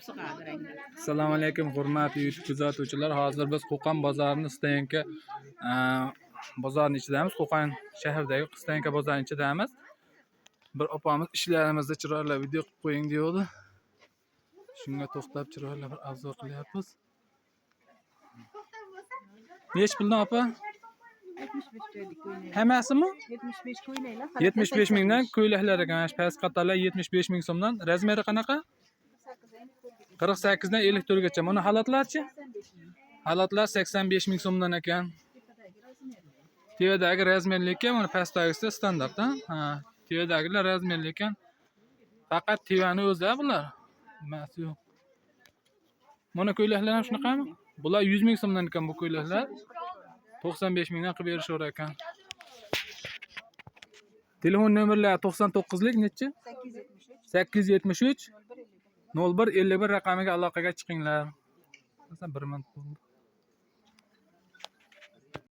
Sig'adi ranglar. Assalomu alaykum, hurmatli YouTube kuzatuvchilar. Hozir biz Qo'qon bozorini Stoyanka bozorini ichidamiz. Qo'qon shahridagi Stoyanka bozorini ichidamiz. Bir opamiz ishlarimizni chiroyli video qilib qo'ying deydi. Shunga to'xtab chiroyli bir обзор qilyapmiz. Nechi puldan, opa? 75 berdik ko'ylak. Hammasimi? 75 ko'ylaklar. 75 mingdan ko'ylaklar ekan. Mana shu past qatorlar 75 ming so'mdan. Размер i qanaqa? 48 dan 54 gacha. Mana xalatlarchi? Xalatlar 85 ming so'mdan ekan. Tevadagi размер li ekan, mana pastdagisi standart, ha? Ha, tevadagilar размер li ekan. Faqat tevani o'zi bular. Nimasi yo'q. Mana ko'ylaklar ham shunaqami? Bular 100 ming so'mdan ekan bu ko'ylaklar. 95 mingdan qilib berishaver ekan. Telefon nomerlari 99lik nechi? 873 873 01 51 raqamiga aloqaga chiqinglar. Masalan, 1 minut bo'ldi.